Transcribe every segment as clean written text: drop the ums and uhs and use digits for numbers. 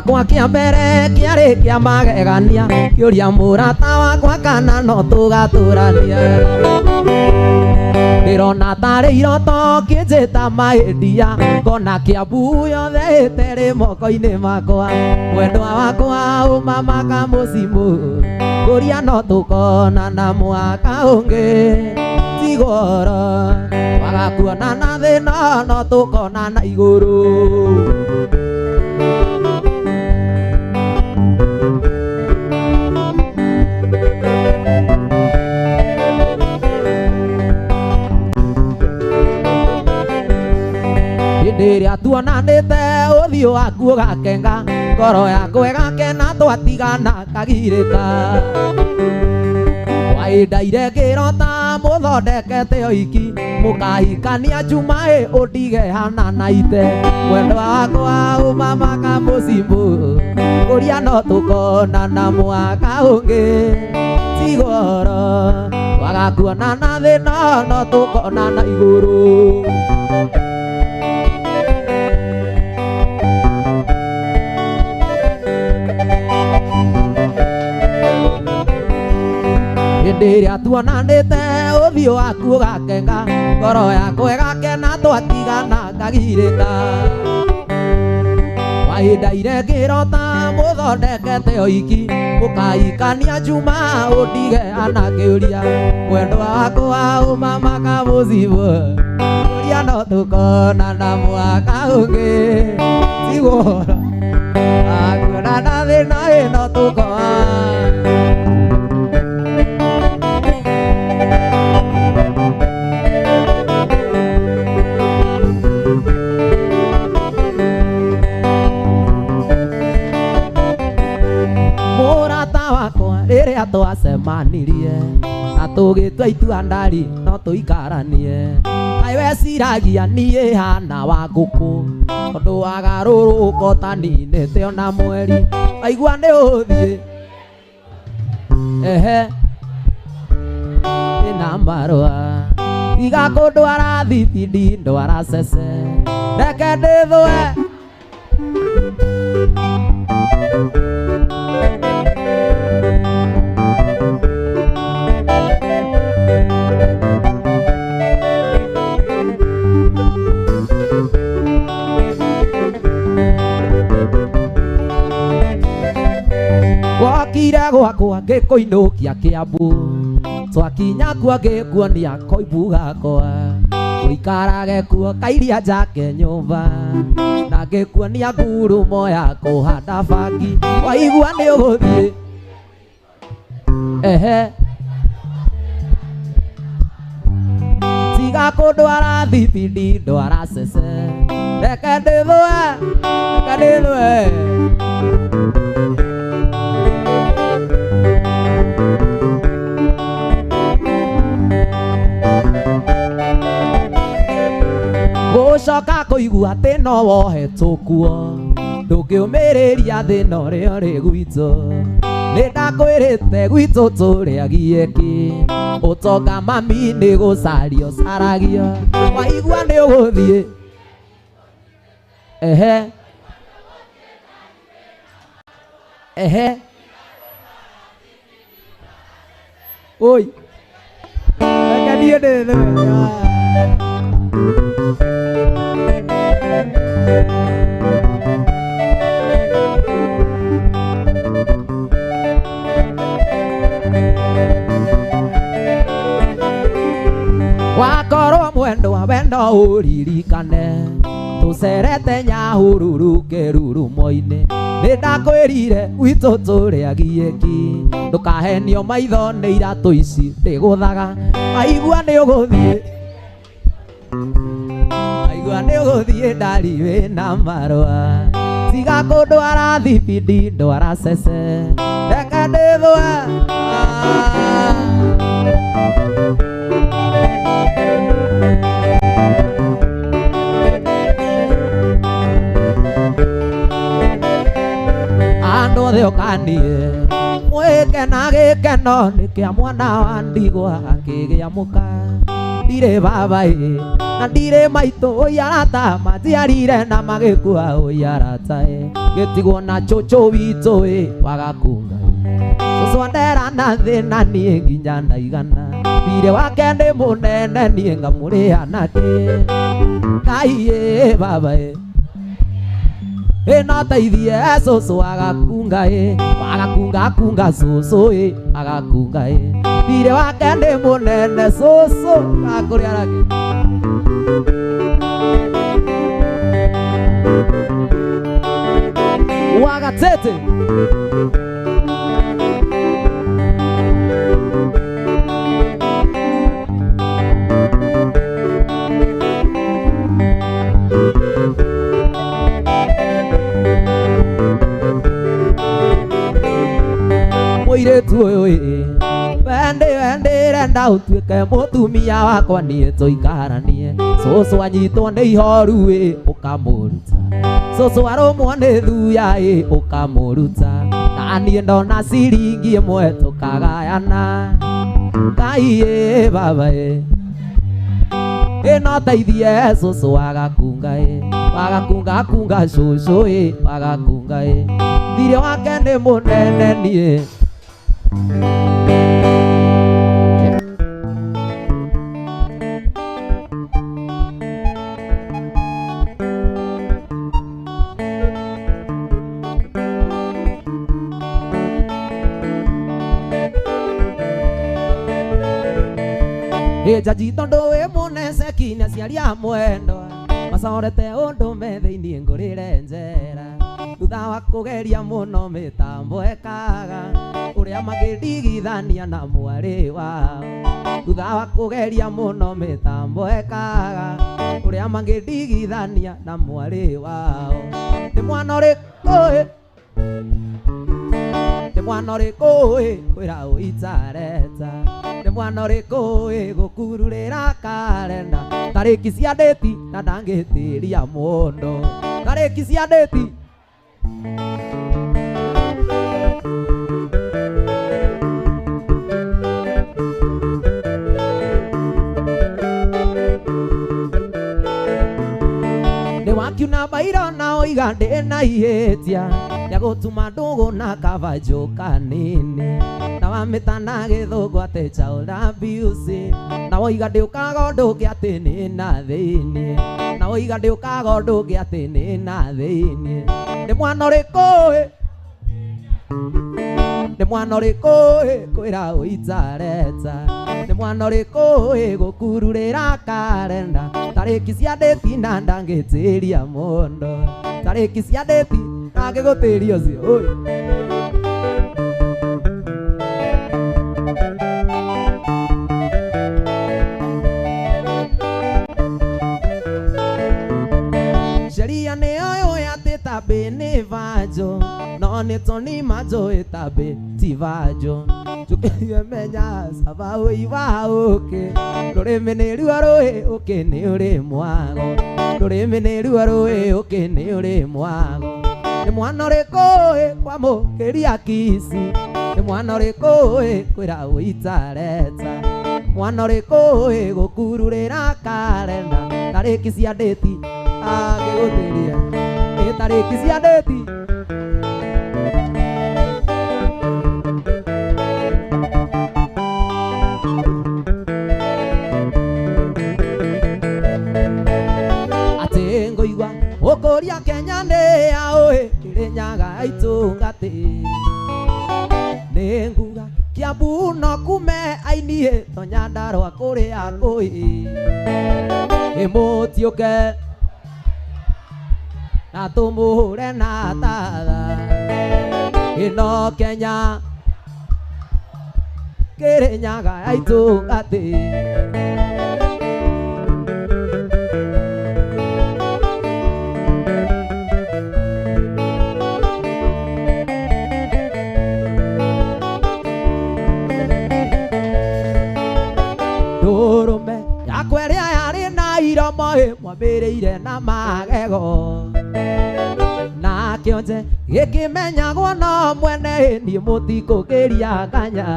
Gĩakwa kĩa mbere kĩarĩ kĩa magegania, kĩũria mũrata wakwa kana no tũgatũrania. Ndĩrona tarĩ iroto kĩnjĩta maĩndia, ngona Kĩambu yothe ĩterĩ moko-inĩ makwa. Mwendwa wakwa ũmamaka mũcimũ, kũria no tũkonana mwaka ũngĩ. Tigoro twaga kuonana thĩna no tũkonana igũrũ. Hĩndĩ ĩrĩa tuonanĩte ũthiũ waku ũgakenga, ngoro yakwa ĩgakena twatigana kagirĩka. Waindaire ngĩrota mũthondekete oiki, mũkahikania Jumaĩ ũndige hana na ite. Mwendwa wakwa ũmamaka mũcimbu, kũria no tũkonana mwaka ũngĩ. Tigoro twaga kuonana thĩna no tũkonana igũrũ. Hĩndĩ ĩrĩa tuonanĩte ũthiũ waku ũgakenga, ngoro yakwa ĩgakena twatigana ngagirĩka. Wahindaire ngĩrota mũthondekete oiki, mũkahikania Juma ũndige anakĩũria. Mwendwa wakwa ũmamaka mũcimũ, kũria no tũkonana mwaka ũngĩ. Tigũhoro akuonana thĩna ĩno tũkona. Mũrata wakwa rĩrĩa twacemanirie na tũgĩtua itua ndari no tũikaranie, kaĩ weciragia niĩ hana wa ngũkũ, tondũ wagarũrũka ũtaninĩte ona mweri, waigua nĩ ũthiĩ ehe ĩna marũa, tiga kũndwara thibindi ndwara cece, reke ndĩthũe. Wokire gwakwa ngĩkũinũkia Kĩambu, twakinya kuo ngĩkuonia koimbu gakwa, ũikarage kuo kairia njake nyũmba, na ngĩkuonia ngurumo ya kũhanda bangi, waigua nĩ ũgũthiĩ ehe. Tiga kũndwara thibindi ndwara cece, reke ndĩthũe, reke ndĩthũe. Gũcoka kũigua atĩ no wohetwo kuo, ndũngĩũmĩrĩria thĩna ũrĩa ũrĩ gwitũ. Nĩ ndakwĩrĩte gwitũ tũrĩagie kĩ, ũtonga mami nĩ gũcario caragio, waigua nĩ ũgũthiĩ ehe ehe. Oi, reke niĩ ndĩthũe. Wakorwo mwendwa wendo ũririkane, tũcerete Nyahururu kĩrurumo-inĩ, nĩ ndakwĩrire gwitũ tũrĩagie ki, ndũkahenio maitho nĩ iratũ ici ndĩgũthaga, waigua nĩ ũgũthiĩ, waigua nĩ ũgũthiĩ ndari wĩna marũa, tiga kũndwara thibindi ndwara cece, reke ndĩthũe. Andũ othe ũkanie mwĩke na gĩkeno nĩ kĩa mwana wa ndigwa akĩgĩa mũka. Ndirĩ baba ĩ na ndirĩ maitũ oi arata matiarire na magĩkua oi arata ĩ gĩtigwo na cũcũ witũ ĩ wagakunga cũcũ andera na thĩna niĩ nginya ndaigana thirĩ wake nĩ mũnene niĩ ngamũrĩha nakĩ Ngai ĩ baba ĩ ĩno teithie cũcũ agakunga ĩ wagakunga kunga cũcũ ĩ agakunga ĩ thirĩ wake nĩ mũnene cũcũ akũrĩa nakĩ wagatete mũirĩtu ũyũ ĩ wende wendĩrenda ũtuĩke mũtumia wakwa niĩ tũikaranie cũcũ anyitwo nĩ ihoru ĩ ũkamũruta cũcũ arũmwo nĩ thuya ĩ ũkamũruta na niĩ ndona ciringi ĩmwe tũkagayana Ngai ĩ baba ĩ ĩno teithie cũcũ agakunga ĩ wagakunga kunga cũcũ ĩ wagakunga ĩ thirĩ wake nĩ mũnene niĩ Jaji tondu wĩ mũneceki nĩ aciari a mwendwa macorete ũndũ me thĩiniĩ ngũrĩre njera thutha wa kũgeria mũno mĩtambo ĩkaga ũrĩa magĩndigithania na mwarĩ wao thutha wa kũgeria mũno mĩtambo ĩkaga ũrĩa magĩndigithania na mwarĩ wao nĩ mwana ũrĩkũ ĩ nĩ mwana ũrĩkũ ĩ kwĩra ũitareta nĩ mwana ũrĩkũ ĩ gũkururĩra karenda tarĩki cia ndĩti na ndangĩtĩria mũndũ tarĩki cia ndĩti nĩ wakiuna bairo na oiga ndĩ na ihĩtia rĩa gũtuma ndũgũ na kabanjũ kanini na wamĩta na gĩthũngũ atĩ child abuse na woiga ndĩũkaga ũndũ ũngĩ atĩ nĩ na thĩiniĩ na woiga ndĩũkaga ũndũ ũngĩ atĩ nĩ na thĩiniĩ nĩ mwana ũrĩkũ ĩ nĩ mwana ũrĩkũ ĩ kwĩra ũitareta nĩ mwana ũrĩkũ ĩ gũkururĩra karenda tarĩki cia ndĩti na ndangĩtĩria mũndũ tarĩki cia ndĩti ndangĩgũtĩria ũcio ũyũ Sheria nĩyo yũĩ atĩ tambĩ nĩ banjo no nĩ toni manjũĩ tambĩ ti banjo njũkĩrie menya caba ũi wa ũkĩ rũrĩmĩ nĩ ruo rũĩ ũkĩ nĩ ũrĩ mwago rũrĩmĩ nĩ ruo rũĩ ũkĩ nĩ ũrĩ mwago nĩ mwana ũrĩkũ ĩ kwamũkĩria kici nĩ mwana ũrĩkũ ĩ kwĩra ũitareta mwana ũrĩkũ ĩ gũkururĩra karenda tarĩki cia ndĩti agĩgũtĩria ĩ tarĩki cia ndĩti atĩ ngũigua ũkũria Kenya nĩ yaũ ĩ Kĩrĩnyaga itũngatĩ nĩ nguga Kiambu no kume aini ĩ to Nyandarũa kũrĩa kũĩ ĩ mũtiũke na tũmũhũre na tatha ĩno Kenya Kĩrĩnyaga itũngatĩ ndũrũme yakwa ĩrĩa yarĩ na iromo ĩ mwambĩrĩire na magego na kĩonje gĩkĩmenyagwo no mwene ĩ niĩ mũtikũkĩria kanya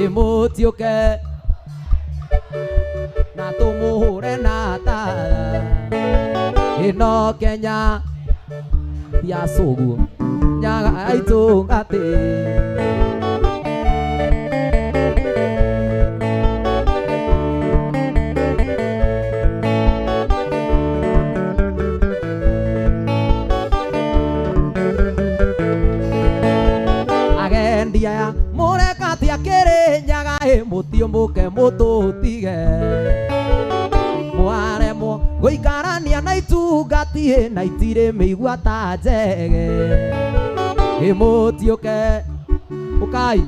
ĩ mũtiũke Na tũmũhũre na tara ĩno Kenya ti acũguo nyaga aitũngate agendia mũrekati akĩrĩ nyaga ĩ mũtiũmbũke mũtũtige mwaremwo gũikarania na itungati na itirĩ mĩigua ta njege ĩ mũtiũke ũkai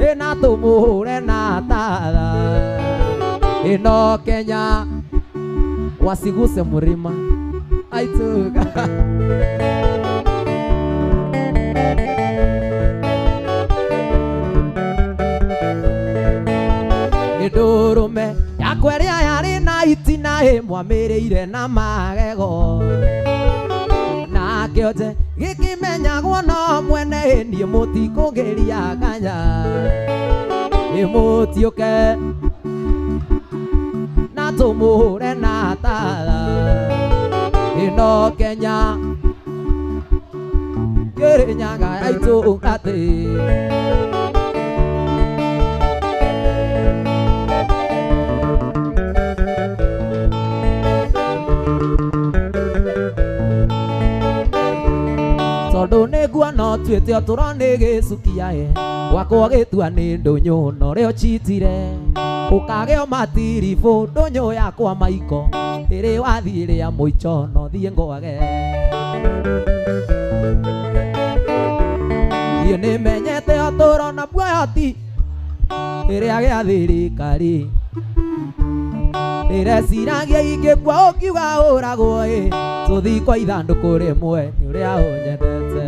ĩ na tũmũhũre na tara ĩno Kenya wasiguse mũrĩma aituga ndũrũme yakwa ĩrĩa yarĩ na itina ĩ mwamĩrĩire na magego na kĩonje gĩkĩmenyagwo no mwene ĩ niĩ mũtikũngĩria kanya ĩ mũtiũke na tũmũhũre na tara ĩno Kenya Kĩrĩnyaga aitũngate tondũ nĩguo no tuĩte ũtũro nĩ gĩcukia ĩ gwakwa gĩtua nĩ ndũnyũ na ũrĩa ũchitire ũkagĩa matiribũ ndũnyũ yakwa maiko ĩrĩ wathiĩ rĩa mũico no thiĩ ngwage niĩ nĩmenyete ũtũro na muoyo ti ĩrĩa gĩa thirikari ndĩreciragia ingĩkua ũkiuga ũragwo ĩ tũthiĩ kwa ithandũkũ rĩmwe nĩ ũrĩa ũnyendete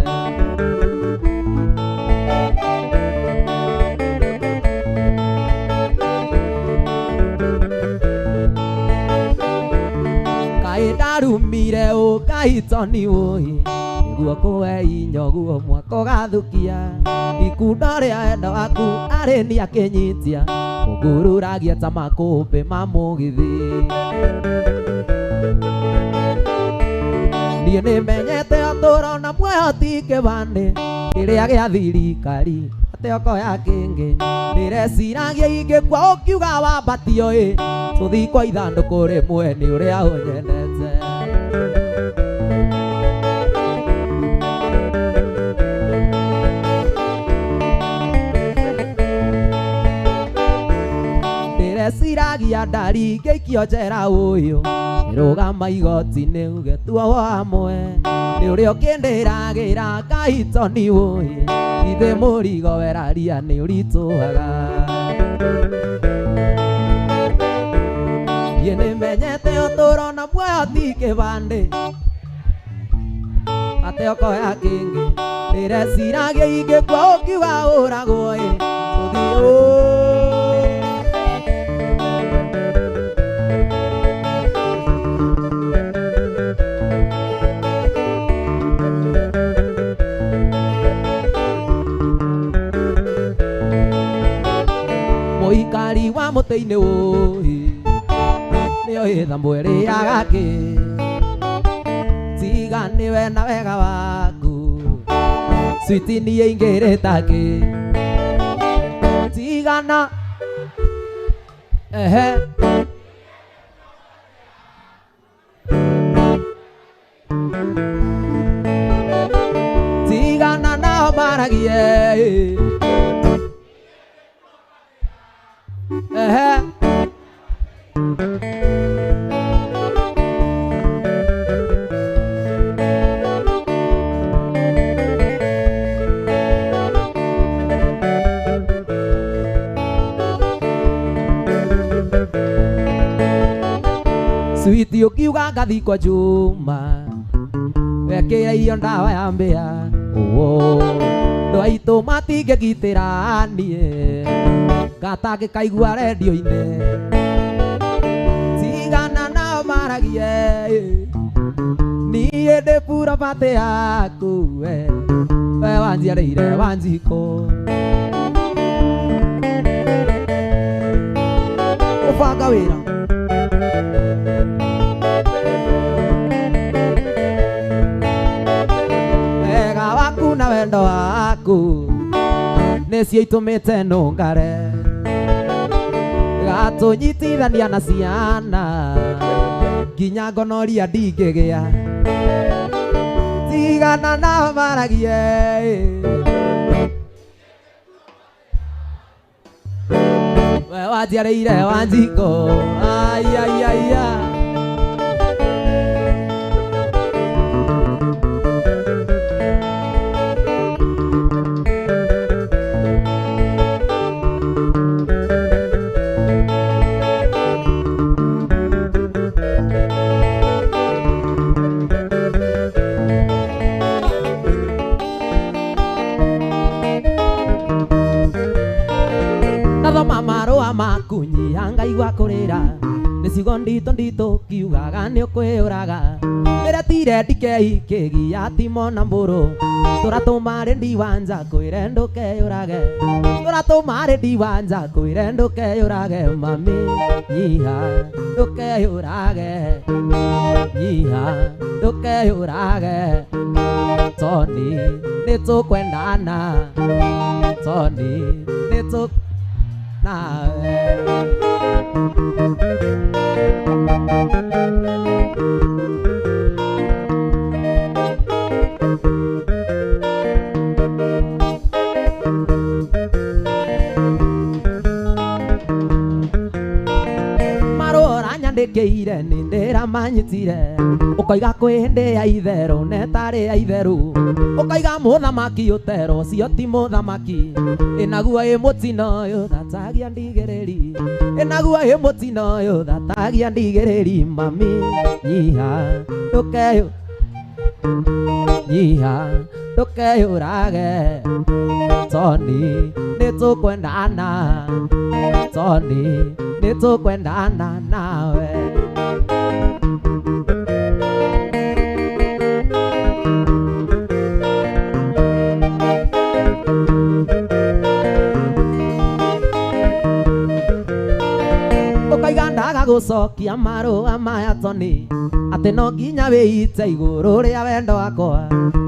kaĩ ndarumire ũkaitoni ũĩ nĩguo kũhe inyoguo mwaka ũgathukia ikundo rĩa endo aku arĩ nĩ akĩnyitia ũngururagia ta makũmbĩ ma mũgithi niĩ nĩmenyete ũtũro na muoyo ti kĩbandĩ kĩrĩa gĩa thirikari atĩ ũkoya kĩngĩ ndĩreciragia ingĩkua ũkiuga wambatio ĩ tũthiĩ kwa ithandũkũ rĩmwe nĩ ũrĩa ũnyendete ndĩreciragia ndari ngĩikio njera ũyũ rũgama igoti-inĩ uge tuohwo hamwe nĩ ũrĩa ũkĩndĩragĩra ngaitoni ũĩ ithe mũrigo weraria nĩ ũritũhaga niĩ nĩmenyete ũtũro na muoyo ti kĩbandĩ atĩ ũkoya kĩngĩ ndĩreciragia ingĩkua ũkiuga ũragwo ĩ tũthiĩ ũ mũikari wa mũtĩ-inĩ ũĩ nĩyo ĩthambo ĩrĩaga kĩ tiga nĩwe na wega waku switi niĩ ingĩrĩta kĩ tigana ehe tigana nao maragie ehe Switi ũkiuga ngathi kwa Juma wekĩra irio ndawa ya mbĩa ũũ andũ aitũ matingĩgitĩra niĩ ngatangĩkaigua rendio-inĩ tigana nao maragie niĩ ndĩ purobatĩ yaku we we wanjiarĩire Wanjikũ ũbako Banga wĩra. Wega waku na wendo waku nĩcio itũmĩte nũngare gatũnyitithania na ciana nginya ngonoria ndingĩgĩa tigana nao maragie we wanjiarĩire Wanjikũ ai ai ai ai. Ndathoma marũa maku nyiha ngaigua kũrĩra nĩ ciugo nditũ nditũ kiugaga nĩ ũkwĩyũraga ndĩretire ndikei kĩgia timo na mbũrũ tũratũma rĩ ndiwanja kwĩre ndũkeyũrage tũratũma rĩ ndiwanja kwĩre ndũkeyũrage mami nyiha ndũkeyũrage nyiha ndũkeyũrage Tony nĩtũkwendana Tony nĩtũ nawe. Marũa ũranyandĩkĩire nĩ ndĩramanyitire ũkoiga kwĩ hĩndĩ ya itherũ na ĩtarĩ ya itherũ ũkoiga mũthamaki ũterwo ũcio ti mũthamaki ĩnaguo ĩ mũtino ũyũ thatagia ndigĩrĩri ĩnaguo ĩ mũtino ũyũ thatagia ndigĩrĩri mami nyiha ndũkeyũ nyiha ndũkeyũrage Tony nĩtũkwendana Tony nĩtũkwendana nawe. Ũkoiga ndaga gũcokia marũa maya Tony atĩ no nginya wĩite igũrũ rĩa wendo wakwa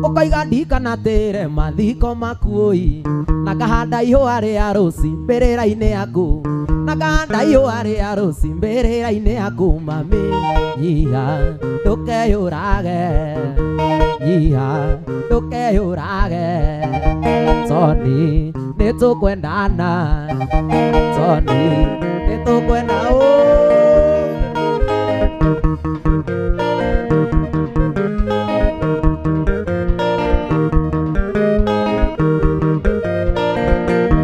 ũkoiga ndikanatĩre mathiko maku ũi na ngahanda ihũa rĩa rũci mbĩrĩra-inĩ yaku na ngahanda ihũa rĩa rũci mbĩrĩra-inĩ yaku mami nyiha ndũkeyũrage nyiha ndũkeyũrage Tony nĩtũkwendana Tony nĩtũkwenda ũ.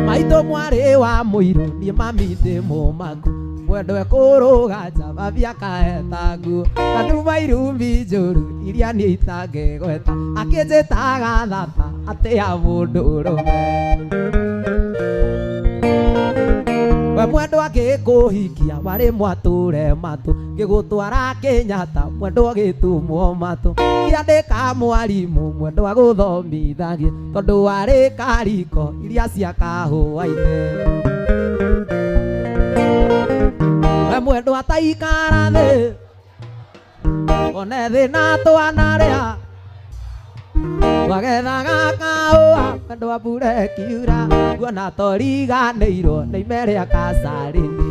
Maitũ mwarĩ wa mũirũ niĩ mami ndĩ mũmaku mwendwa ekũrũga nja babi akaheta nguo nganduma irumi njũru iria niĩ itangĩgweta akĩnjĩtaga thata atĩ ya mũndũrũme we mwendwa akĩkũhikia warĩ mwatũre matũ ngĩgũtwara Kenyatta mwendwa agĩtumwo matũ kĩandĩka mwarimũ mwendwa agũthomithagie tondũ warĩ kariko iria cia kahũa-inĩ we mwendwa taikara thĩ one thĩna twanarĩa twagethaga kahũa mwendwa mbura ĩkiura nguona toriganĩirwo nĩ ime rĩa kacarini.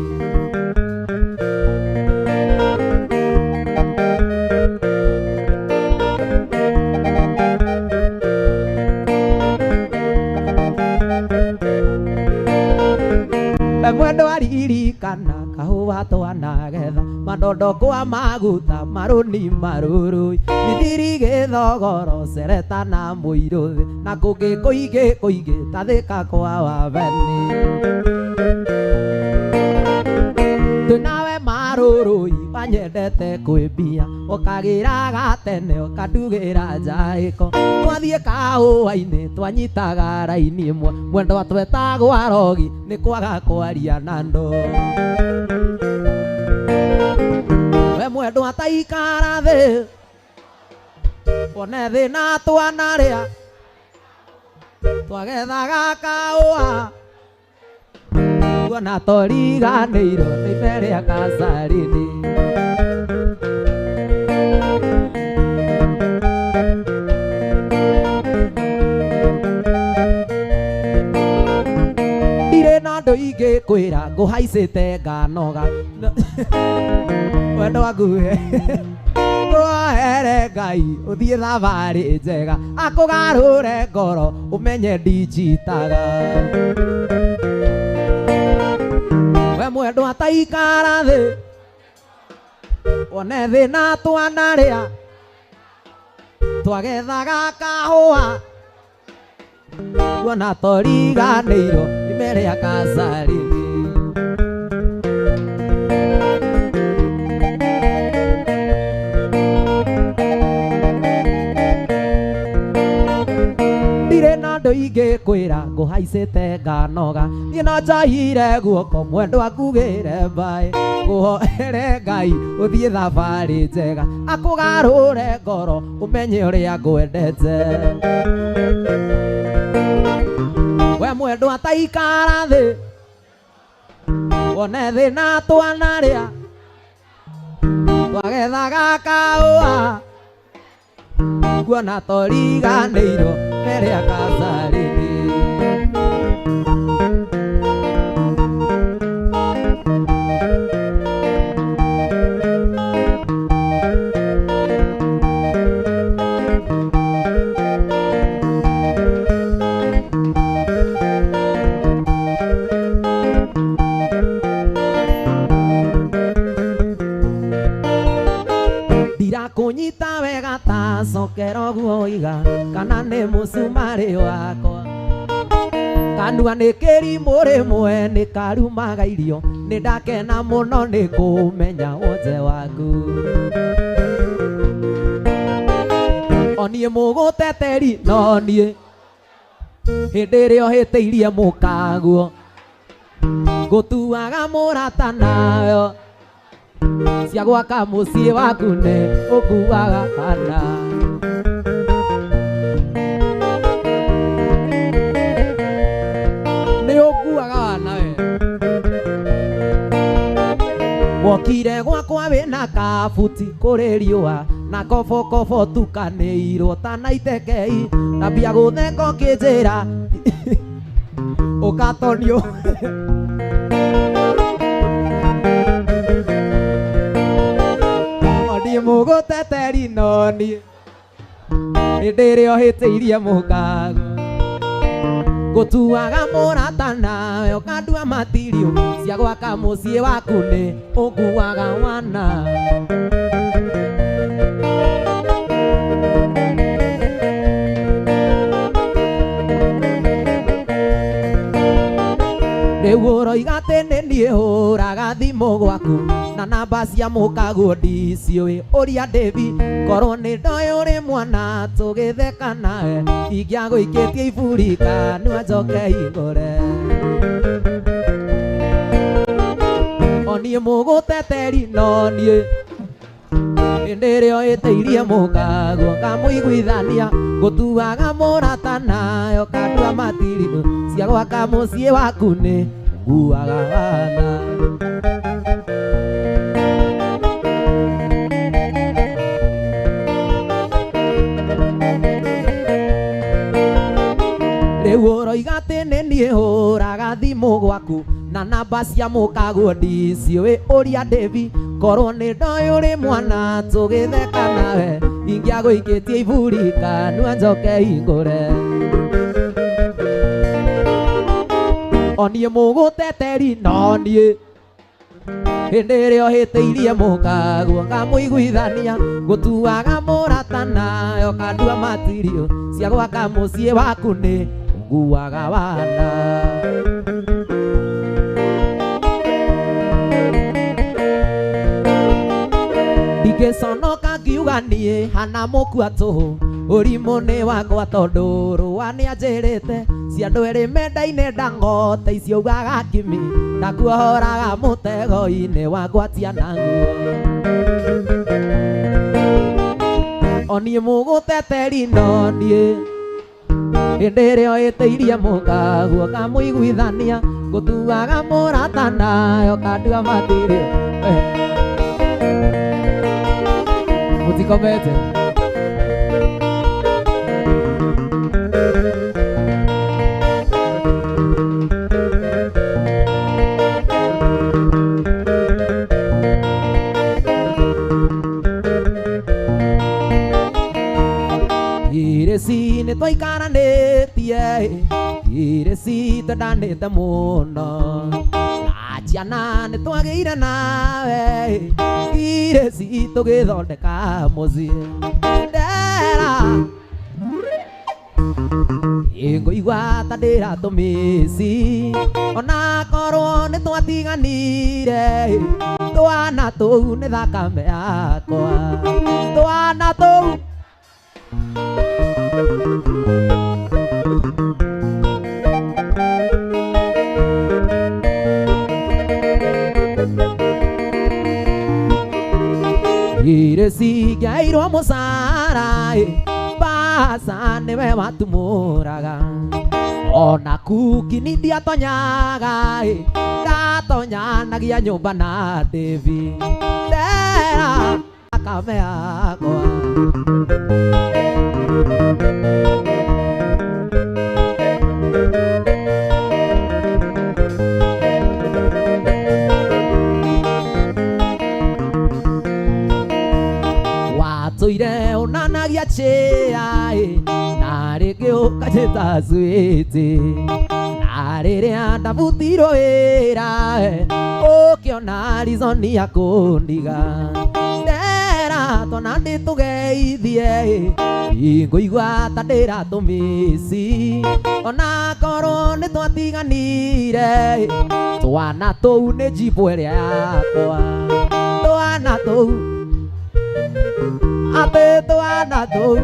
We mwendwa ririkana kahũa twanagetha madondo kwa maguta marũni marũrũi mithiri gĩthogoro cereta na mũirũthĩ na kũngĩ kũingĩ kũingĩ ta Thĩka kwa Wabeni twĩnawe marũrũi wanyendete kwĩmbia ũkagĩraga tene ũkandugĩra njaĩko twathiĩ kahũa-inĩ twanyitaga raini ĩmwe mwendwa twetagwo arogi nĩ kwaga kwaria na andũ we mwendwa taikara thĩ wone thĩna twanarĩa twagethaga kahũa Kuona toriganĩirwo nĩ ibere ya kacarini. Ndirĩ na andũ ingĩkwĩra ngũhaicĩte nganoga. Wendo waku ngũhere Ngai ũthiĩ thabarĩ njega akũgarũre ngoro ũmenye ndinjitaga. We mwendwa taikara thĩ wone thĩna twanarĩa twagethaga kahũa kuona toriganĩirwo ime rĩa kacarini. Ndirĩ na andũ ingĩkwĩra ngũhaicĩte nganoga niĩ no njohire guoko mwendwa ngugĩre mbaĩ ngũhoere Ngai ũthiĩ thabarĩ njega akũgarũre ngoro ũmenye ũrĩa ngwendete. We mwendwa taikara thĩ wone thĩna twanarĩa twagethaga kahũa kuona toriganĩirwo mbere ya kacarini. Ndirakunyita wega ta cokera ũguo ũiga kana nĩ mũcumarĩ wakwa. Kanua nĩ kĩrimũ rĩmwe nĩ karumaga irio nĩ ndakena mũno nĩ kũmenya wonje waku. O niĩ mũgũteteri no niĩ hĩndĩ ĩrĩa ũhĩtĩirie mũkaguo ngũtuaga mũrata nayo cia gwaka mũciĩ waku nĩ ũkuaga kana. Nĩ ũkuaga wana we. Wokire gwakwa wĩna kabuti kũrĩ riũa na kobokobo tukanĩirwo ta na itekei na mbia gũtheka ũkĩnjĩra ũkatonio. Niĩ mũgũteteri no niĩ hĩndĩ ĩrĩa ũhĩtĩirie mũkago ngũtuaga mũrata nawe ũkandua matirio cia gwaka mũciĩ waku nĩ ũkuaga wana. Rĩu ũroiga atĩ nĩ niĩ hũraga thimũ gwaku na namba cia mũkaguo ndiciũĩ ũria David korwo nĩ ndoĩ ũrĩ mwana tũgĩtheka nawe ingĩagũikĩtie iburi kanua njoke hingũre. O niĩ mũgũteteri no niĩ hĩndĩ ĩrĩa ũhĩtĩirie mũkaguo ngamũiguithania ngũtuaga mũrata nayo kandua matirio cia gwaka mũciĩ waku nĩ nguaga wana. Rĩu ũroiga atĩ nĩ niĩ hũraga thimũ gwaku na namba cia mũkaguo ndiciũĩ ũria David korwo nĩ ndoĩ ũrĩ mwana tũgĩtheka nawe ingĩagũikĩtie iburi kanua njoke hingũre. O niĩ mũgũteteri no niĩ hĩndĩ ĩrĩa ũhĩtĩirie mũkaguo ngamũiguithania ngũtuaga mũrata nayo kandua matirio cia gwaka mũciĩ waku nĩ nguaga wana. Ndingĩconoka ngiuga niĩ hana mũkua tũhũ ũrimũ nĩ wakwa tondũ rũa nĩanjĩrĩte cia andũ erĩ mendaine ndangote icio ugaga kimi ndakuohoraga mũtego-inĩ wa ngwatia naguo. O niĩ mũgũteteri no niĩ Hĩndĩ ĩrĩa ĩtĩirie mũkaguo kamũiguithania ngũtuaga mũrata nayo kandua matirio. Mũtikomete. Ireci nĩ twaikaranĩtie, ireci twendanĩte mũno, na ciana nĩ twagĩire nawe, ireci tũgĩthondeka mũciĩ. Ndera ngũigua ta ndĩratũmĩci, ona korwo nĩ twatiganire, twana tũu nĩ thakame yakwa, twana tũu. Ireci ngĩairwo mũcara, mbaca nĩwe watumũraga, ona kuki ni ndiatonyaga, ndatonyanagia nyũmba na Devi. Ndera thakame yakwa. Watũire ũnanagia chĩa, na rĩngĩ ũkanjĩta switi, na rĩrĩa ndabutirwo wĩra ũkĩona reason ya kũndiga. Ndera twana ndĩtũgeithie, ngũigua ta ndĩratũmĩci, ona korwo nĩ twatiganire, twana tũu nĩ njibũ ĩrĩa yakwa, twana tũu atĩ twana tũu.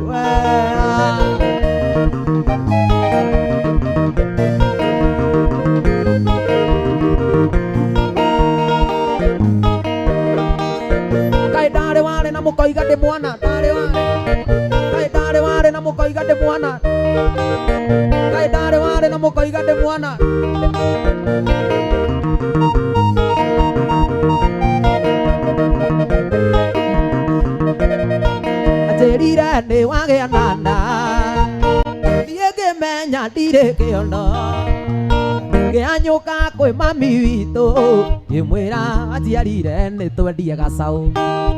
Kaĩ ndarĩ warĩ na mũkoiga ndĩ mwana, ndarĩ warĩ, kaĩ ndarĩ warĩ na mũkoiga ndĩ mwana, kaĩ ndarĩ warĩ na mũkoiga ndĩ mwana. Anjĩrire nĩ wagĩa na nda, niĩ ngĩmenya ndirĩ kĩondo, ngĩanyũka kwĩ mami witũ, ngĩmwĩra anjiarire nĩ twendie gacaũ,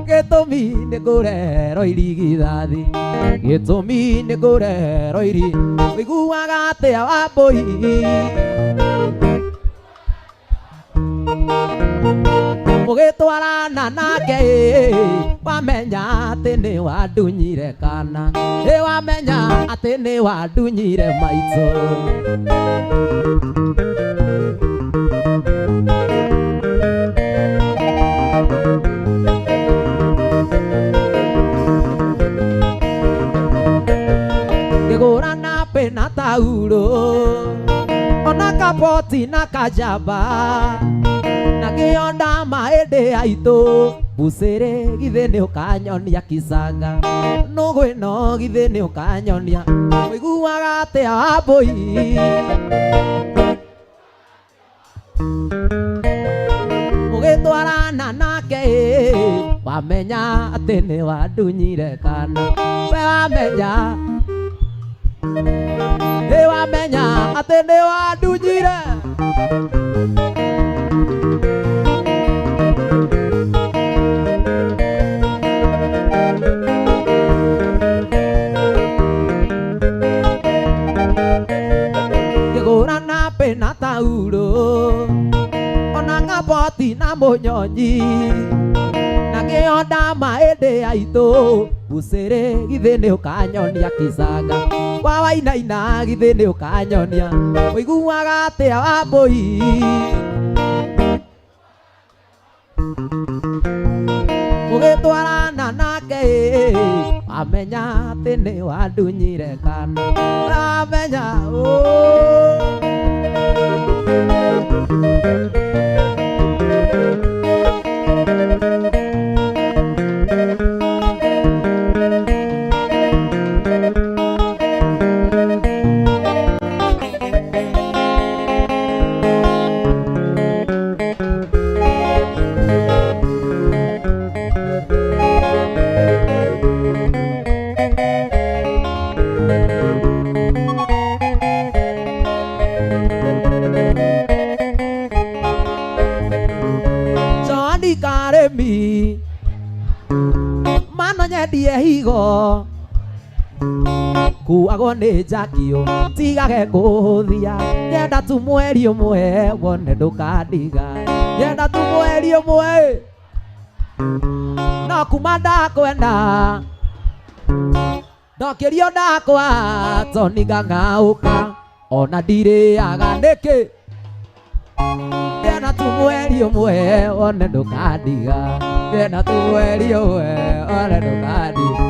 gĩtũmi nĩ kũrerwo irigithathi, gĩtũmi nĩ kũrerwo iri. Ũiguaga atĩa Wambũi? Mũgĩtwarana nake wamenya atĩ nĩ wandunyire kana, ĩ wamenya atĩ nĩ wandunyire maitũ. Ngĩgũra napĩ na taurũ, ona kaboti na kajamba, na ngĩonda maĩndĩ aitũ, mbucĩrĩ githĩ nĩ ũkanyonia kicanga, nũgũ ĩno githĩ nĩ ũkanyonia. Ũiguaga atĩa Wambũi? Mũgĩtwarana nake wamenya atĩ nĩ wandunyire kana, we wamenya, ĩ wamenya atĩ nĩ wandunyire. Ngĩgũra napĩ na taurũ, ona kaboti na mũnyonyi, na ngĩonda maĩndĩ aitũ, mbucĩrĩ githĩ nĩ ũkanyonia kicanga, wa wainaina githĩ nĩ ũkanyonia. Ũiguaga atĩa Wambũi? Mũgĩtwarana nake wamenya atĩ nĩ wandunyire kana, wamenya Nyendie higo kuagwo nĩ njakio tigage kũhũthia. Nyenda tu mweri ũmwe wone ndũkandiga. Nyenda tu mweri ũmwe no kuma ndakwenda ndokĩrio ndakwa toni ngang'aũka ona ndirĩaga nĩkĩ. Ndĩrenda tu mweri ũmwe wone ndũkandiga. Ndĩrenda tu mweri ũmwe wone ndũkandiga.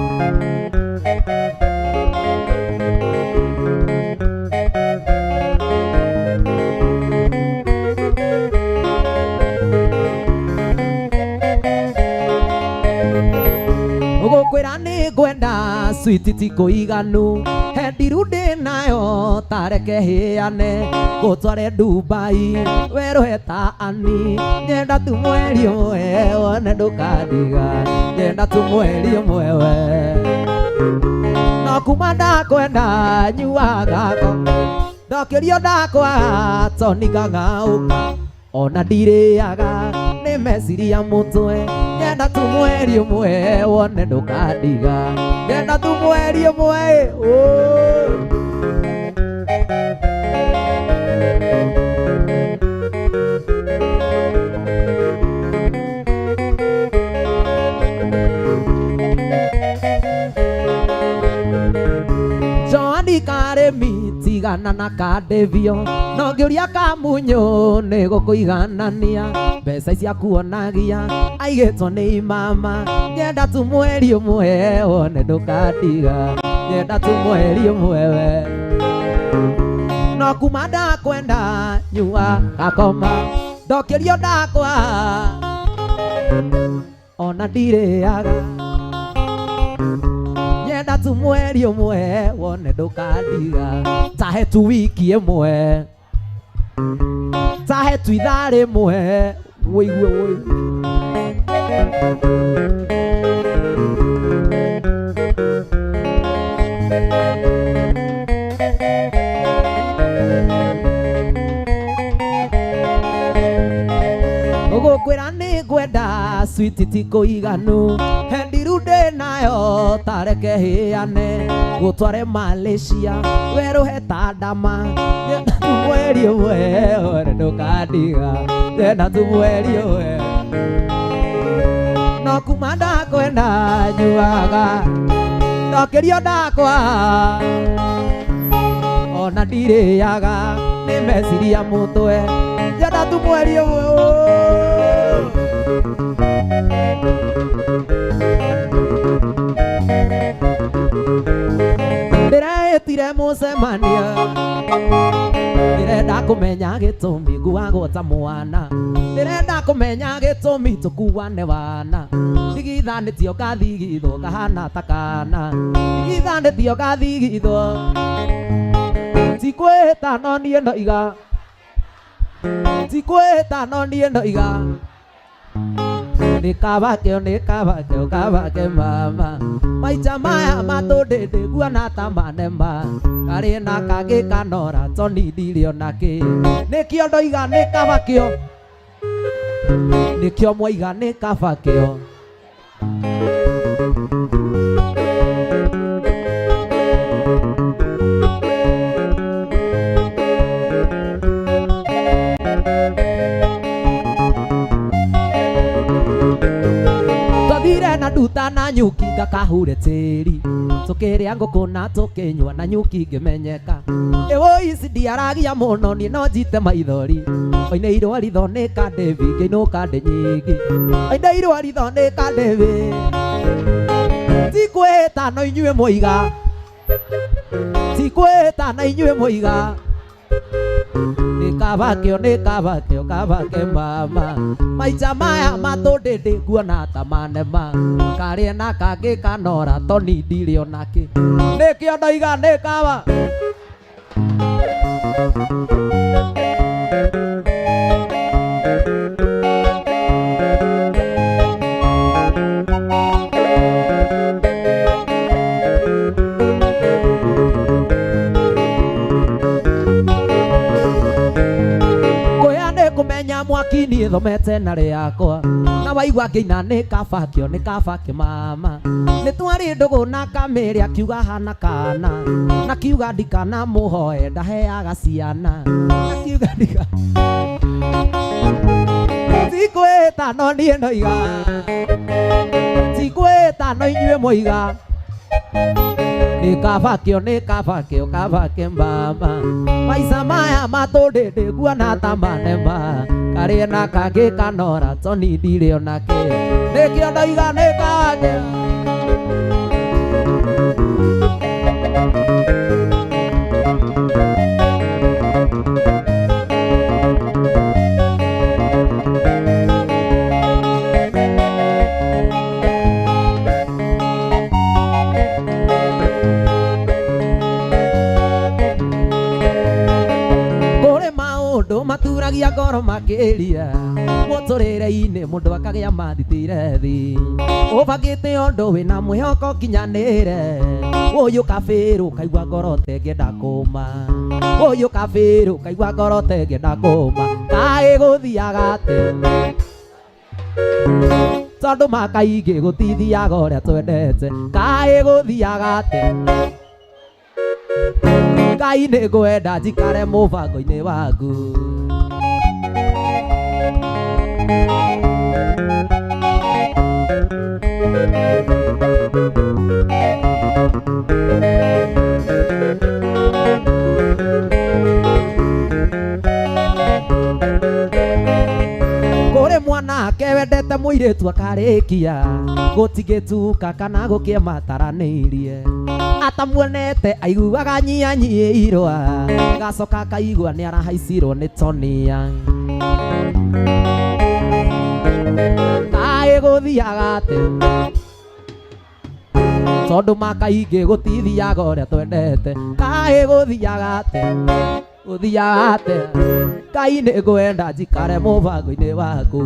Ũgũkwĩra nĩ ngwenda switi ti kũiganu hendiru ndĩ nayo tareke hĩane ngũtware Dubai werũhe ta ani. Nyenda tu mweri ũmwe wone ndũkandiga. Nyenda tu mweri ũmwe we no kuma ndakwenda nyuaga ndokĩrio ndakwa toni ngang'aũka ona ndirĩaga nĩ meciria mũtwe. Nyenda tu mweri ũmwe wone ndũkandiga. Nyenda tu mweri ũmwe oh. Joani Karemi tigana na kandĩbio no ngĩũria kamunyũ nĩ gũkũiganania mbeca icia kuonagia aigĩtwo nĩ imama. Nyenda tu mweri ũmwe wone ndũkandiga. Nyenda tu mweri ũmwe we no kuma ndakwenda nyua gakoma ndokĩrio ndakwa ona ndirĩaga. Nyenda tu mweri ũmwe wone ndũkandiga. Tahe tu wiki ĩmwe tahe tu ithaa rĩmwe wĩigue wũi. Ũgũkwĩra nĩ ngwenda switi ti kũiganu hendiru ndĩ nayo tareke hĩane ngũtware Malaysia werũhe ta ndama. Nyenda tu mweri ũmwe wone ndũkandiga. Nyenda tu mweri ũmwe no kuma ndakwenda nyuaga ndokĩrio ndakwa ona ndirĩaga nĩ meciria mũtwe. Nyenda tu mweri ũmwe oh. Ndĩreĩtire mũcemanio ndĩrenda kũmenya gĩtũmi nguagwo ta mwana. Ndĩrenda kũmenya gĩtũmi tũkuane wana. Thigithanĩtio ngathigithwo ngahana ta kana. Thigithanĩtio ngathigithwo ti kwĩhĩta no niĩ ndoiga. Ti kwĩhĩta no niĩ ndoiga. Nĩ kaba kĩo nĩ kaba kĩo kaba ke mama. Maica maya matũndĩndĩ nguona ta manema. Karĩ na kangĩ kanora toni ndirĩ ona kĩ. Nĩkĩo ndoiga nĩ kaba kĩo. Nĩkĩo mwaiga nĩ kaba kĩo. Twathire na nduta na nyuki ngakahure tĩri tũkĩrĩa ngũkũ na tũkĩnyua na nyuki ngĩmenyeka. Ĩwũ ici ndiaragia mũno niĩ no njite maithori. Oinĩirwo ritho nĩ kandĩbi ngĩinũka ndĩ nyingĩ. Oinĩirwo ritho nĩ kandĩbi ti kwĩhĩta no inyuĩ mwoiga. Ti kwĩhĩta na inyuĩ mwoiga. Nĩ kaba kĩo nĩ kaba kĩo kaba ke mama. Maica maya matũndĩndĩ nguona ta manema. Karĩ na kangĩ kanora toni ndirĩ ona kĩ. Nĩkĩo ndoiga nĩ kaba. Kũmenya mwaki niĩ thomete na rĩakwa na waigua ngĩina nĩ kaba kĩo nĩ kaba kĩmama nĩ twarĩ ndũgũ na kamĩrĩ akiuga hana kana na kiuga ndikana mũhoe ndaheaga ciana na kiuga ndika tikwĩta no niĩ ndoiga tikwĩta no inyuĩ moiga nĩ kaba kĩo nĩ kaba kĩo kaba kĩmama maica maya matũndĩndĩ guona ta manema karĩ na kangĩ kanora toni ndirĩ onake nĩkĩo ndoiga nĩ kangĩ. Maturagia ngoro makĩria mũtũrĩre-inĩ mũndũ akagĩa mathitire thi ũbangĩte ũndũ wĩna mwĩhoko kinyanĩre ũyũ kabĩrũ kaigua ngoro tengĩenda kũma ũyũ kabĩrũ kaigua ngoro tengĩenda kũma kaĩ gũthiaga atĩa tondũ makaingĩ gũtithiaga ũrĩa twendete kaĩ gũthiaga atĩa Ngai nĩ ngwenda njikare mũbango-inĩ waku. Kũrĩ mwanake wendete mũirĩtu akarĩkia gũtigĩtuka kana gũkĩmataranĩirie atamuonete aiguaga nyianyiĩirwo gacoka akaigua nĩ arahaicirwo nĩ tonia kaĩ gũthiaga atĩa tondũ makaingĩ gũtithiaga ũrĩa twendete kaĩ gũthiaga atĩa gũthiaga atĩa Ngai nĩ ngwenda njikare mũbango-inĩ waku.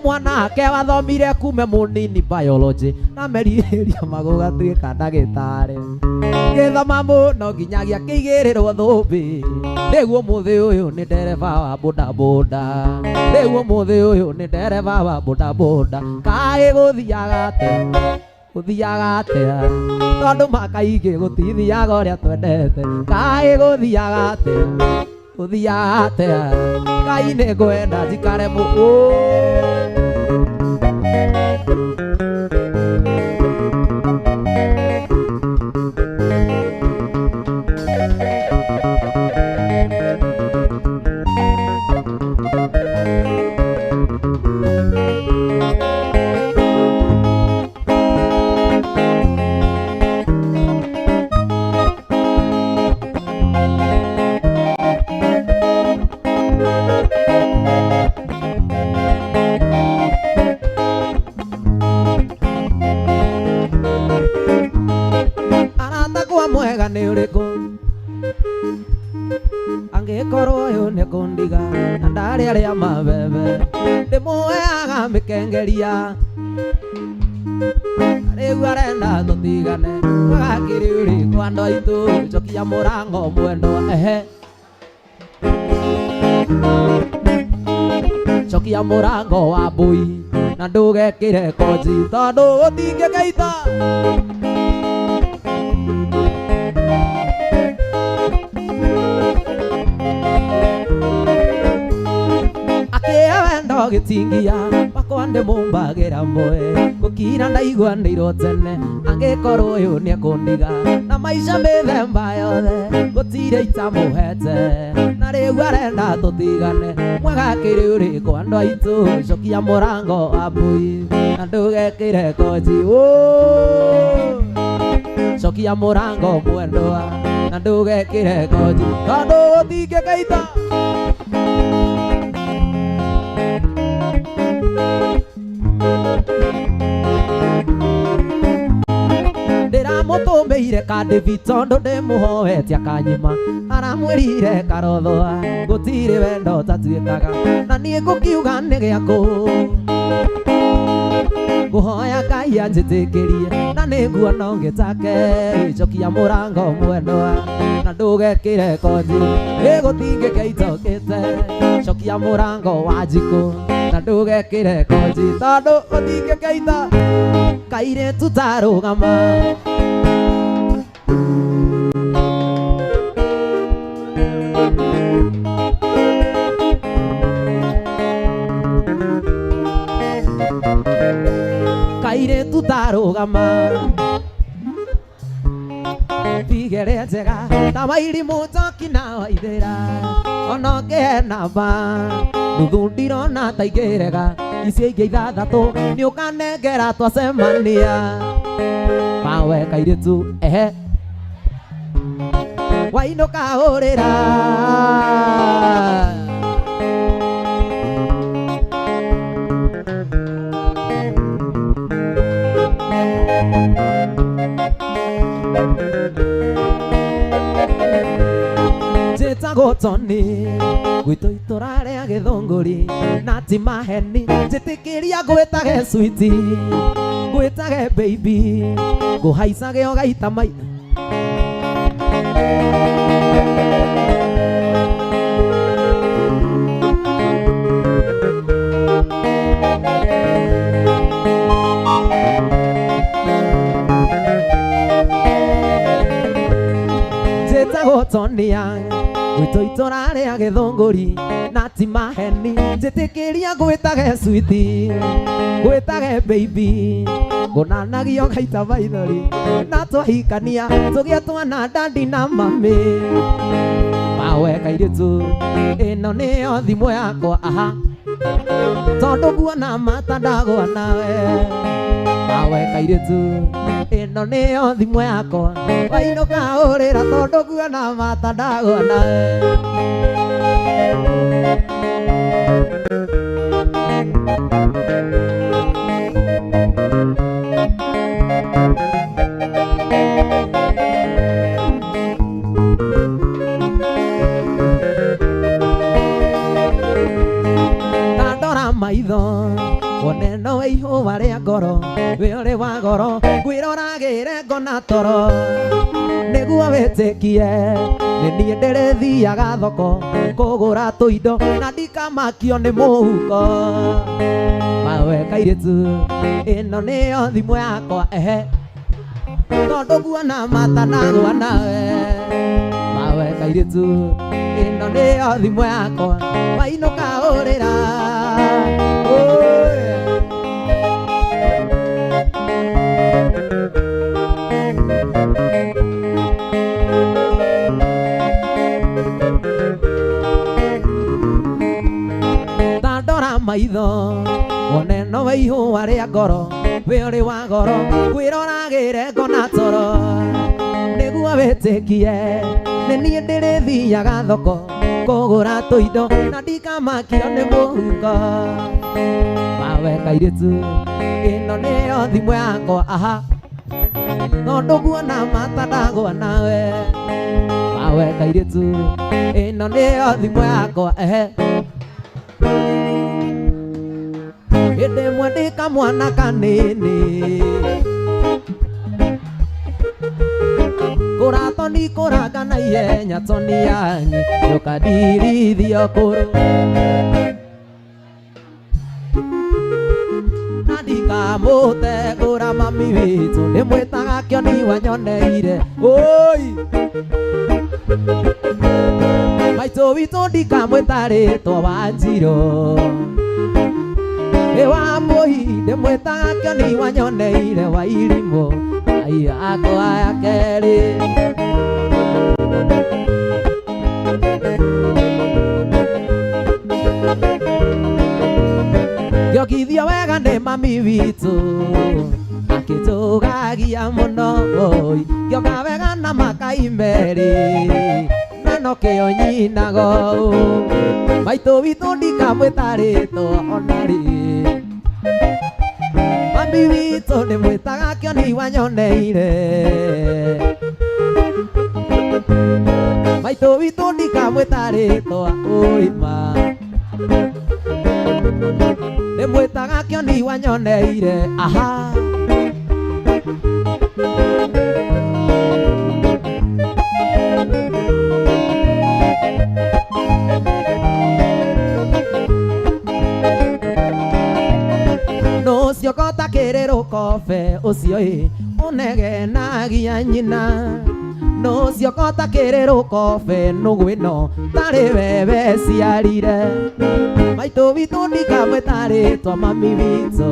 Mwanake wathomire kume mũnini biology na merirĩria magũgatuĩka ndagĩtarĩ gĩthoma mũno nginyagia kĩigĩrĩrwo thũmbĩ rĩu ũmũthĩ ũyũ nĩ ndereba wa bodaboda rĩu ũmũthĩ ũyũ nĩ ndereba wa bodaboda kaĩ gũthiaga atĩa gũthiaga atĩa tondũ makaingĩ gũtithiaga ũrĩa twendete kaĩ gũthiaga atĩa gũthiaga atĩa Ngai nĩ ngwenda njikare mũ. Mwega nĩ ũrĩkũ angĩkorwo ũyũ nĩ kũndiga na ndarĩ arĩa mabebe ndĩmuoyaga mĩkengeria rĩu arenda tũtigane mwega kĩrĩ ũrĩkũ andũ aitũ njokia mũrango mwendwa ehe cokia mũrango wa mbũi na ndũgekĩre konji tondũ gũtingĩgeita. Gĩtingia wakwa ndĩmũmbagĩra mboe gũkira ndaiguanĩirwo tene angĩkorwo ũyũ nĩekũndiga na maica mĩthemba yothe gũtirĩ itamũhete na rĩu arenda tũtigane mwega kĩrĩ ũrĩkũ andũ aitũ cokia mũrango wa mbũi na ndũgekĩre konji cokia mũrango mwendwa na ndũgekĩre konji tondũ gũtingĩgeita. Aratũmĩire kandibi tondũ ndĩmũhoete akanyima aramwĩrire karothoa gũtirĩ wendo tatuĩkaga na niĩ ngũkiuga nĩ gĩakũ ngũhoya Ngai anjĩtĩkĩrie na nĩnguona ũngĩ take njokia mũrango mwendwa na ndũgekĩre konji ĩgũtingĩke itokĩte cokia mũrango wa njikũ na ndũgekĩre konji tondũ gũtingĩke ito kairĩtu tarũgama kairĩtu tarũgama bigere njega ta wairimũ njoki na waithĩra ona ũngĩhe namba nuthu ndirona ta ingĩrega icio ingĩ ithathatũ nĩũkanengera twacemania mawe kairĩtu ehe wainũka hũrĩra njĩtagwo Tony gwitũ itũra rĩa Gĩthũngũri na ti maheni njĩtĩkĩria ngwĩtage switi ngwĩtage baby ngũhaicage ũgaita mai njĩtagwo Tonia gwitũ itũra rĩa Gĩthũngũri na ti maheni njĩtĩkĩria ngwĩtage switi ngwĩtage baby ngũnanagio ngaita maithori na twahikania tũgĩe twana dadi na mami mawe kairĩtu ĩno nĩyo thimũ yakwa aha tondũ nguona mata ndagwa nawe mawe kairĩtu ĩno nĩyo thimũ yakwa wainũka hũrĩra tondũ nguona mata ndagwa nawe ndandora maitho wone no ihũa rĩa ngoro wĩ ũrĩ wa goro ngwĩroragĩre ngona toro nĩguo wĩtĩkie nĩ niĩ ndĩrĩthiaga thoko kũgũra tũindo na ndikamakio nĩ mũhuko mawe kairĩtu ĩno nĩyo thimũ yakwa ehe tondũ nguona mata ndagwa nawe mawe kairĩtu ĩno nĩyo thimũ yakwa wainũka hũrĩra Oi. Ndandora maitho wone no ihũa rĩa ngoro wĩ ũrĩ wa goro ngwĩroragĩre ngona toro nĩguo wĩtĩkie nĩ niĩ ndĩrĩthiaga thoko kũgũra tũindo na ndikamakio nĩ mũhuko mawe kairĩtu ĩno nĩyo thimũ yakwa aha tondũ nguona mata ndagwa nawe mawe kairĩtu ĩno nĩyo thimũ yakwa ehe hĩndĩ ĩmwe ndĩ kamwana kanini kũratoni kũranga na ihenya toni yanyi ndũkandirithio kũrũ na ndikamũtegũra mami witũ ndĩmwĩtaga kĩoni wanyoneire oi maitũ witũ ndikamwĩta rĩtwa Wanjirũ ĩ wa mũhi ndĩmwĩtaga kĩoni wanyoneire wa irimũ ai akwa ya kerĩ ngĩongithio wega nĩ mami witũ akĩtũgagia mũno oi ngĩonga wega na makai merĩ na nokĩo nyinago maitũ witũ ndikamwĩta rĩtwa ona rĩ mami witũ witũ ndĩmwĩtaga kĩoni wanyoneire. Maitũ witũ ndikamwĩta rĩtwa ũima. Ndĩmwĩtaga kĩoni wanyoneire. Aha. Nũcio kota kĩrĩrũkobe ũcio ĩ ũnegenagia nyina. Nũcio kota kĩrĩrũkobe nũgũ ĩno tarĩ wewe ciarire. Maitũ witũ ndikamwĩta rĩtwa mami witũ.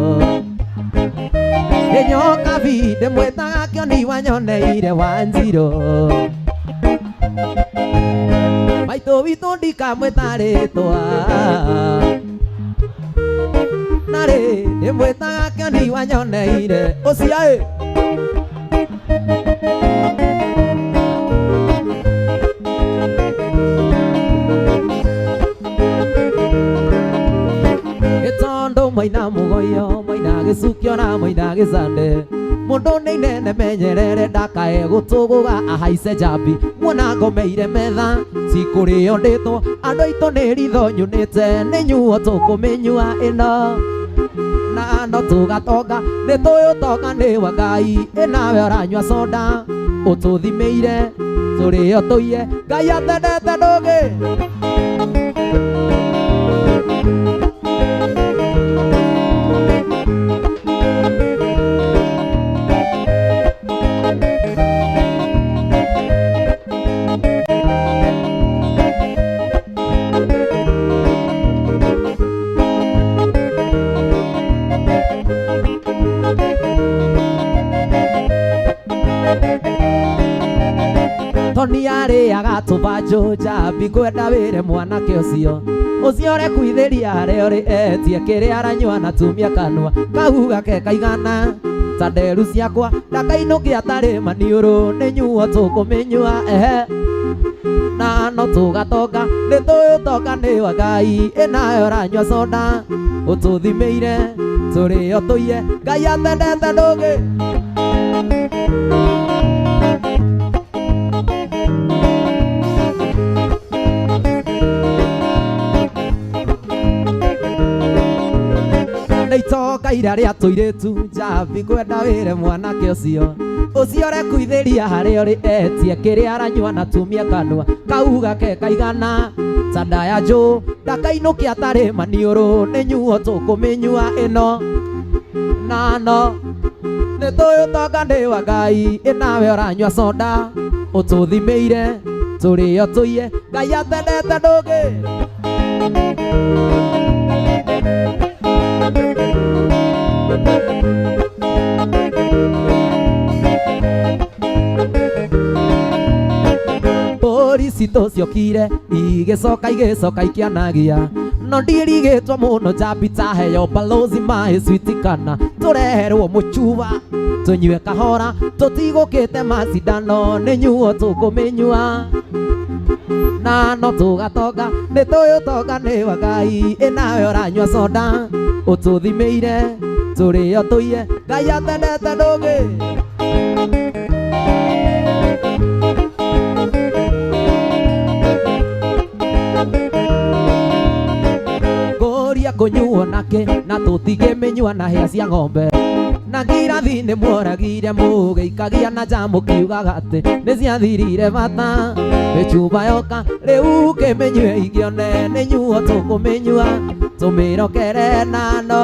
Ĩnyoka bi ndĩmwĩtaga kĩoni wanyoneire Wanjirũ. Maitũ witũ ndikamwĩta rĩtwa. Narĩ ndĩmwĩtaga kĩoni wanyoneire ũcio ĩ. Gĩtondo moina mũgoyo moina gĩcukio na moina gĩcande. Mũndũ nĩ inene menyerere ndakae gũtũgũga ahaice njambi. Muona ngomeire metha cikũrĩo ndĩtwo andũ aitũ nĩ ritho nyunĩte nĩ nyuo tũkũmĩnyua ĩno. Na no tũgatonga nĩ tũĩ ũtonga nĩ wa Ngai ĩnawe ũranyua soda ũtũthimĩire tũrĩo tũiye Ngai atendete ndũgĩ. Toni arĩaga tũbanjũ njambi kwenda wĩre mwanake ũcio ũcio ũrekuithĩria harĩa ũrĩ etie kĩrĩa aranyua na tumia kanua kau gake kaigana ta nderu ciakwa ndakainũkia tarĩ maniũrũ nĩ nyuo tũkũmĩnyua ehe. Na no tũgatonga nĩ tũĩ ũtonga nĩ wa Ngai ĩnawe ũranyua soda ũtũthimĩire tũrĩo tũiye Ngai atendete ndũgĩ. Nĩ itonga ira rĩa tũirĩtu njambi kwenda wĩre mwanake ũcio ũcio ũrekuithĩria harĩa ũrĩ etie kĩrĩa aranyua na tumia kanua kau gake kaigana ta ndaya njũ ndakainũkia tarĩ maniũrũ nĩ nyuo tũkũmĩnyua ĩno. Na no nĩ tũĩ ũtonga nĩ wa Ngai ĩnawe ũranyua soda ũtũthimĩire tũrĩo tũiye Ngai atendete ndũgĩ. Mbũri citũ ciokire igĩcoka igĩcoka ikĩanagia no ndirigĩtwo mũno njambi taheo balozi maĩ switi kana tũreherwo mũcuba tũnyue kahora tũtigũkĩte macindano nĩ nyuo tũkũmĩnyua. Na no tũgatonga nĩ tũĩ ũtonga nĩ wa Ngai ĩnawe ũranyua soda ũtũthimĩire tũrĩo tũiye Ngai atendete ndũgĩ. Ngũria kũnyuo nakĩ na tũtigĩmĩnyua na hĩa cia ng'ombe na ngirathi nĩ muoragire mũgĩikagia na nja mũkiugaga atĩ nĩ ciathirire bata mĩcuba yoka rĩu kĩmĩnyue ingĩone nĩ nyuo tũkũmĩnyua tũmĩrokere nano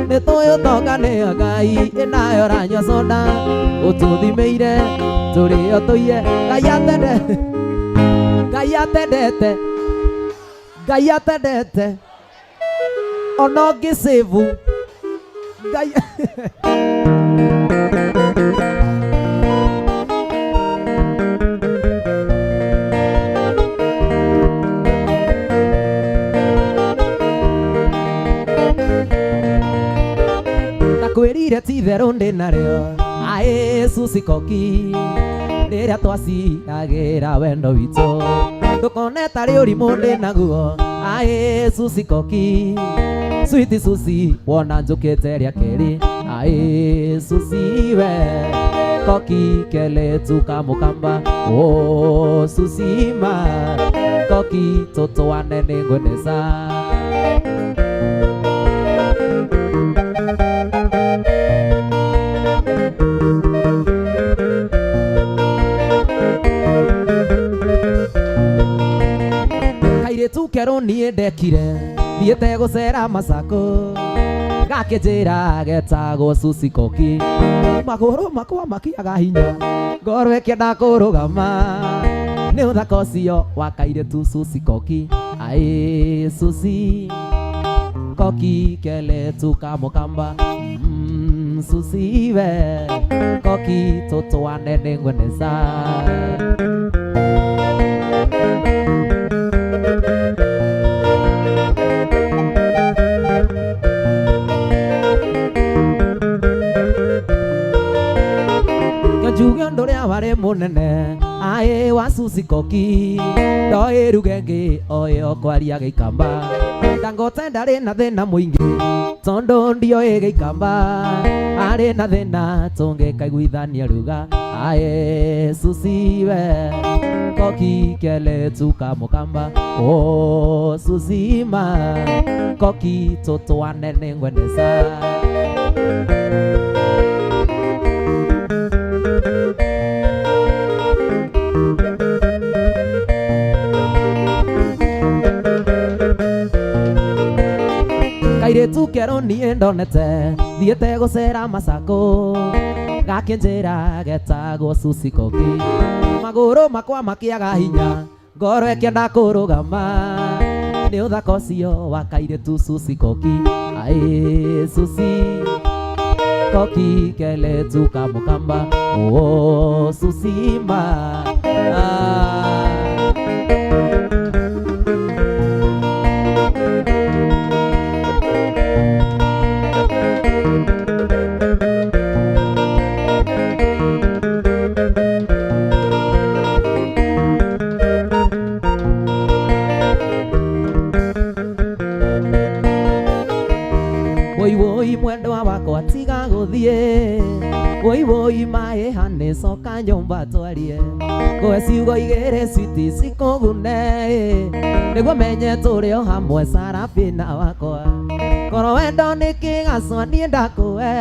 nĩ tũĩ ũtonga nĩ wa Ngai ĩnawe ũranyua soda ũtũthimĩire tũrĩo tũiye Ngai atendete Ngai atendete Ngai atendete ona ũngĩcĩvu Ngai ndakwĩrire ti itherũ ndĩ narĩo aĩ sucikoki rĩrĩa twaciragĩra wendo witũ ndũkone tarĩ ũrimũ ndĩ naguo aĩ sucikoki switi susi wona njũkĩte rĩa kerĩ Aĩ Susiwe koki keletu kamukamba o Susima koki tũtwane nĩngweneza. Kairĩtu kerũ niĩ ndekire thiĩte gũcera Masako gakĩnjĩra getagwo Susi Koki magũrũ makwa makiaga hinya ngoro ĩkĩenda kũrũgama nĩ ũthaka ũcio wa kairĩtu Susi Koki. Aĩ Susi Koki keletu kamũkamba Susi we koki tũtwane nĩngweneza. Njuge ũndũ ũrĩa warĩ mũnene aĩ wa Susi Koki ndoĩ ruga ĩngĩ oĩ o kwaria gĩikamba Dangote ndarĩ na thĩna mũingĩ tondũ ndioĩ gĩikamba arĩ na thĩna tũngĩkaiguithania ruga. Aĩ Susi we koki keletu kamũkamba o Susima koki tũtwane nĩngweneza. Kairĩtu kerũ niĩ ndonete thiĩte gũcera Masako gakĩnjĩra getagwo Susi Koki magũrũ makwa makĩaga hinya ngoro ĩkĩenda kũrũgama nĩ ũthaka ũcio wa kairĩtu Susi Koki. Aĩ Susi Koki keletu kamũkamba o Susima ah. Woi woi mwendwa wakwa tiga gũthiĩ woi woi maĩ hane coka nyũmba twarie ngũhe ciugo igĩrĩ switi cikũgune nĩguo menye tũrĩ o hamwe Sarafina wakwa korwo wendo nĩ kĩgacwa niĩ ndakũhe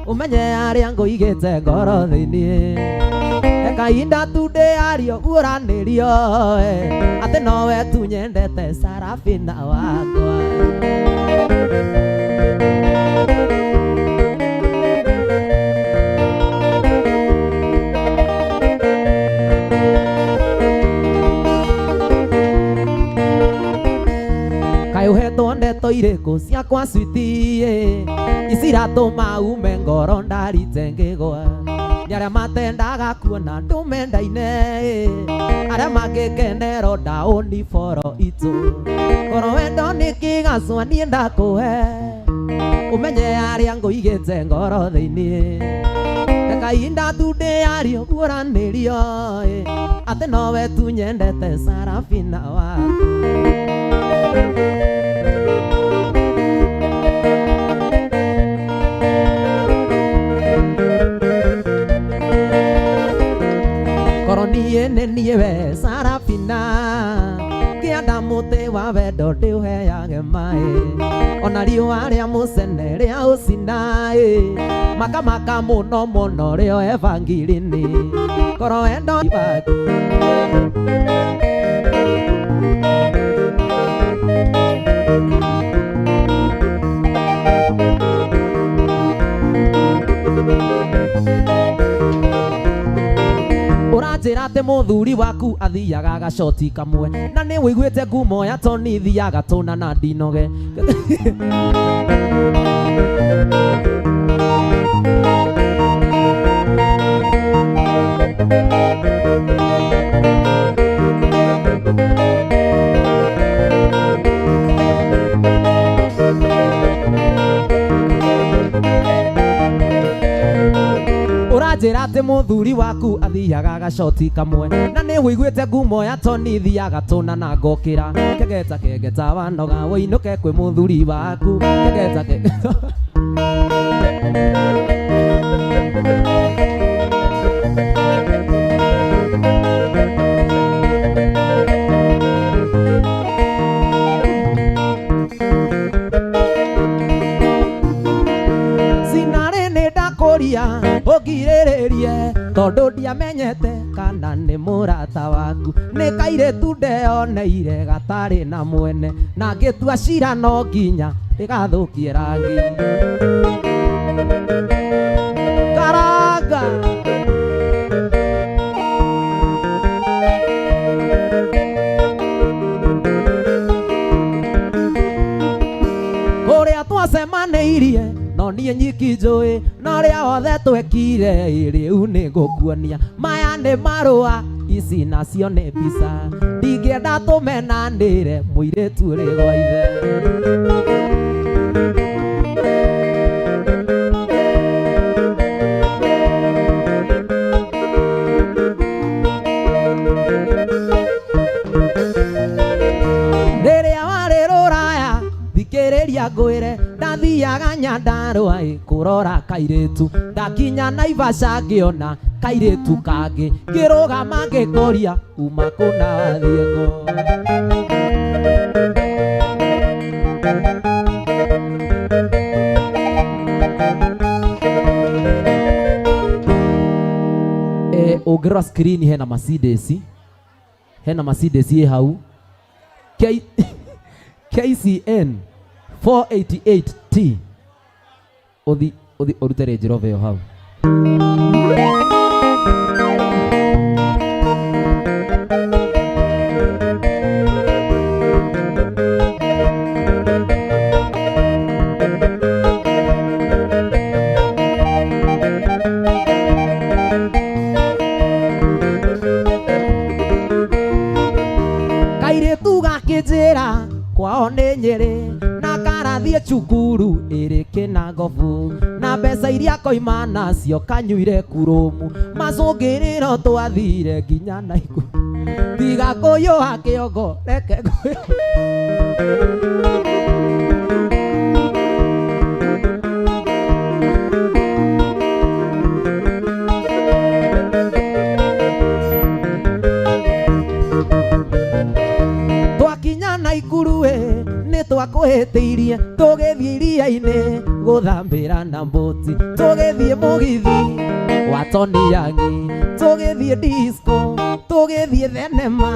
ũmenye arĩa ngũigĩte ngoro thĩiniĩ ekahinda tu ndĩario guũranĩrio atĩ nowe tu nyendete Sarafina wakwa. Kaĩ ũhetwo ndeto irĩkũ ciakwa switi iciratũma ume ngoro ndarite ngĩgwa nĩ arĩa matendaga kuona ndũmendaine arĩa mangĩkenero ndaũni boro itũ korwo wendo nĩ kĩgacwa niĩ ndakũhe ũmenye arĩa ngũigĩte ngoro thĩiniĩ ekahinda tu ndĩario guũranĩrio atĩ nowe tu nyendete Sarafina wakwa. Korwo niĩ nĩ niĩ we Sarafina kĩanda mũtĩ wa wendo ndĩũheage maĩ ona riũa rĩa mũcene rĩa ũcina makamaka mũno mũno rĩo ebangirini korwo wendo waku. Ũranjĩra atĩ mũthuri waku athiaga gacoti kamwe na nĩ wĩiguĩte ngumo ya Toni thiaga tũna na ndinoge. Ũranjĩra atĩ mũthuri waku athiaga gacoti kamwe na nĩ wĩiguĩte ngumo ya Toni thiaga tũna na ngokĩra kegeta kegeta wanoga wĩinũke kwĩ mũthuri waku kegeta kegeta. Ngĩkũria ũngirĩrĩrie tondũ ndiamenyete kana nĩ mũrata waku. Nĩ kairĩtu ndeoneire gatarĩ na mwene, na ngĩtua cira no nginya ndĩgathũkie rangi. Karanga. Kũrĩa twacemanĩirie no niĩ nyiki njũĩ, na ũrĩa othe twekire rĩu nĩ ngũkuonia. Maya nĩ marũa, ici nacio nĩ mbica, ndingĩenda tũmenanĩre mũirĩtu ũrĩ gwa ithe. Rĩrĩa warĩ rũraya, thikĩrĩria ngwĩre, ndathiaga Nyandarũa ĩ kũrora kairĩtu, ndakinya Naivasha ngĩona kairĩtu kangĩ, ngĩrũgama ngĩkũria uma kũ na wathiĩ kũ. Ũngĩrora screen hena Mercedes, hena Mercedes ĩ hau KCN 488T. Ũthi ũthi ũrute Range Rover ĩyo hau. Kairĩtu gakĩnjĩra kwao nĩ Nyĩrĩ, na karathiĩ cukuru ĩrĩ Kĩnangobu, na mbeca iria koima nacio kanyuire kurumu, macũngĩrĩro twathire nginya Naikuru. Tiga kũiyũha kĩongo reke ngũyũ. Twakinya Naikuru ĩ nĩ twakũhĩtĩirie, tũgĩthiĩ iria-inĩ gũthambĩra na mbũti, tũgĩthiĩ mũgithi wa Tony Young, tũgĩthiĩ disco, tũgĩthiĩ thenema,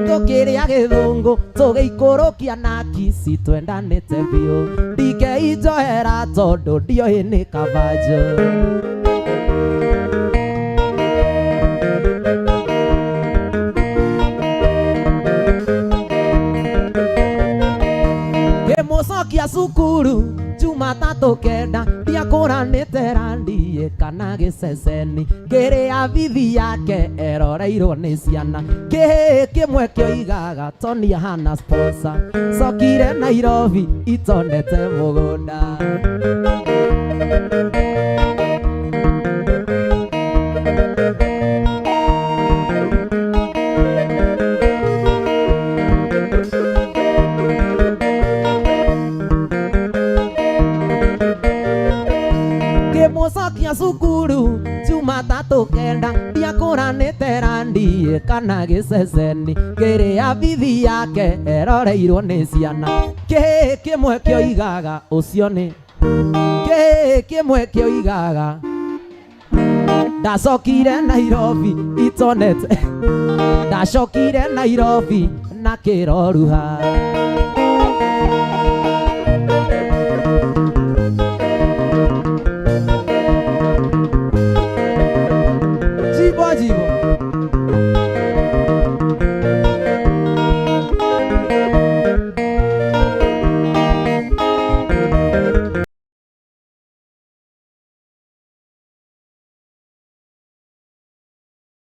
tũkĩrĩa gĩthũngũ, tũgĩikũrũkia na Kisii twendanĩte biũ. Ndikei njohera tondũ ndioĩ nĩ kabanjũ. Ngĩmũcokia cukuru Jumatatũ kenda, ndiakũranĩte randiĩ kana gĩceceni, ngĩrĩa bithi yake eroreirwo nĩ ciana. Kĩhĩĩ kĩmwe kĩoigaga Tony ahana sponsor, cokire Nairobi itonete mũgũnda. Ngĩmũcokia cukuru Jumatatũ kenda, ndiakũranĩte randiĩ kana gĩceceni, ngĩrĩa bithi yake eroreirwo nĩ ciana. Kĩhĩĩ kĩmwe kĩoigaga ũcio nĩ, kĩhĩĩ kĩmwe kĩoigaga ndacokire Nairobi itonete, ndacokire Nairobi na kĩroruha.